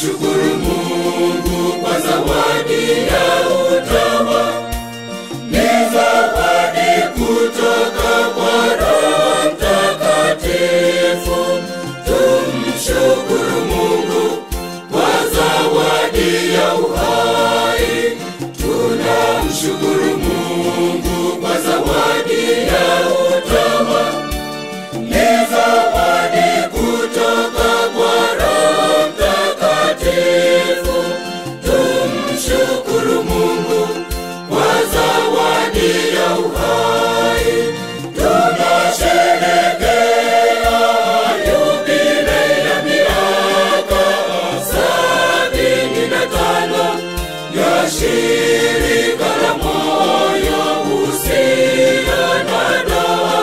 Tunamshukuru Mungu kwa zawadi ya utawa, ni zawadi kutoka kwa Roho Mtakatifu. Tumshukuru Mungu kwa zawadi ya uhai. Tunamshukuru Mungu kwa zawadi ya utawa, ni zawadi kutoka kwa Roho Mtakatifu. Tumshukuru Mungu kwa zawadi ya uhai. Tunasherehekea yubilei ya miaka 75 ya shirika la moyo usio na doa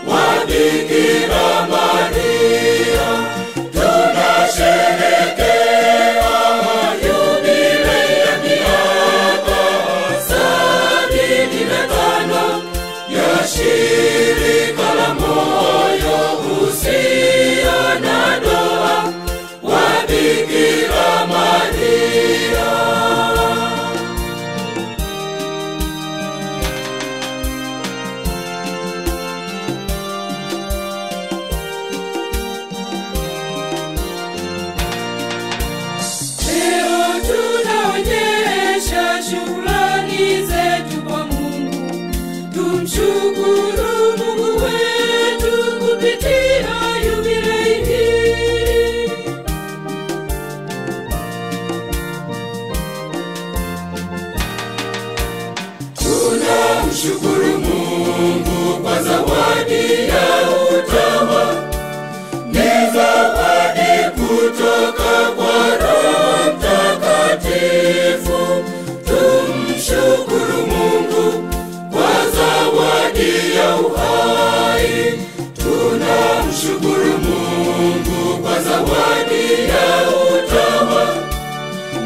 wa Bikira Maria. Tunasherehekea yubilei ya miaka 75 ya shirika la moyo usio na doa wa Bikira Maria. Leo tunaonyesha shukrani zetu kwa Mungu. Tumshukuru Mungu wetu kupitia yubilei hii. Tunamshukuru Mungu kwa zawadi ya utawa, ni zawadi kutoka kwa Roho Mtakatifu. Tumshukuru Mungu kwa zawadi ya uhai. Tunamshukuru Mungu kwa zawadi ya utawa,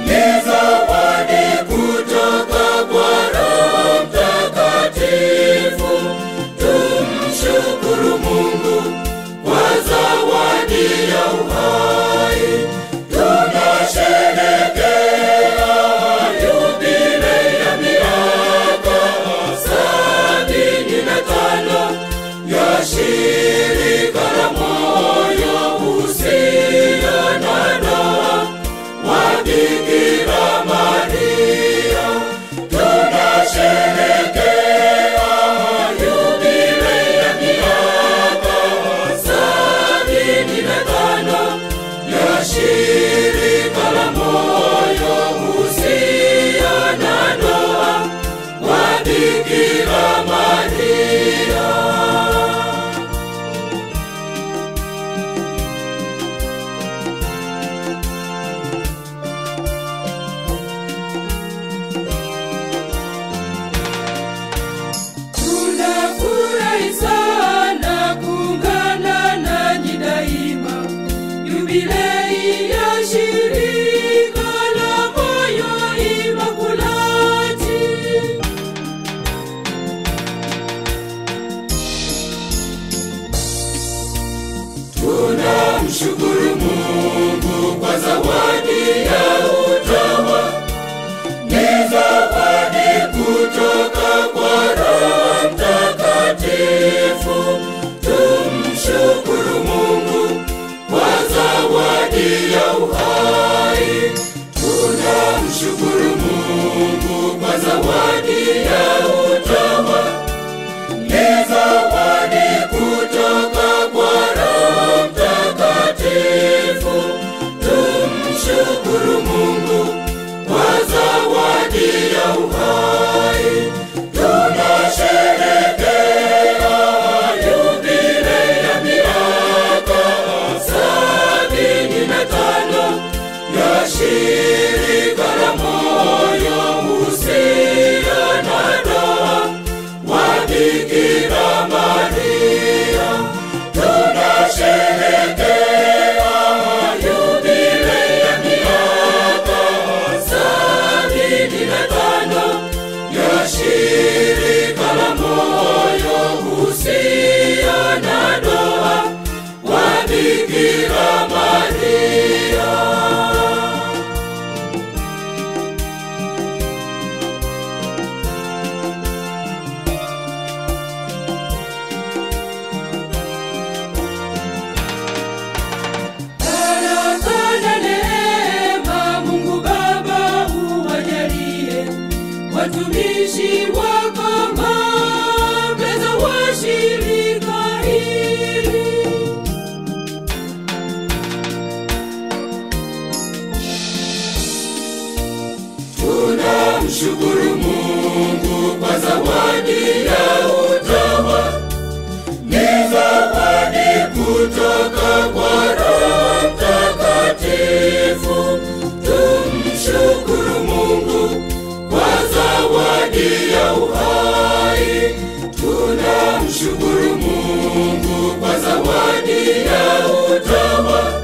ni zawadi kutoka kwa Roho Mtakatifu. Tumshukuru Mungu kwa zawadi ya uhai. Tunasherehekea yubilei ya miaka 75 ya shirika la moyo usio na doa wa Bikira Maria. Tunasherehekea yubilei ya miaka 75 ya shirika la moyo usio na doa wa Bikira Maria. Tunafurahi sana kuungana nanyi daima. Yubilei ya shirika la moyo Imakulati. Tunamshukuru Mungu kwa zawadi ya utawa, ni zawadi kutoka kwa Roho Mtakatifu. Tumshukuru Mungu kwa zawadi ya uhai. Tunamshukuru Mungu kwa zawadi ya utawa, ni zawadi kutoka kwa Roho Mtakatifu. Tumshukuru Mungu kwa zawadi ya uhai. Tunasherehekea yubilei ya miaka 75 ya shirika la moyo usio na doa wa Bikira Maria. Tunasherehekea yubilei ya miaka 75 ya shirika la moyo usio na doa wa Bikira Maria. Mtumishi wako mapeza wa shirika hili. Tunamshukuru Mungu kwa zawadi ya utawa, ni zawadi kutoka kwa Roho Mtakatifu. Tumshukuru Mungu kwa zawadi ya uhai. Tunamshukuru Mungu kwa zawadi ya utawa,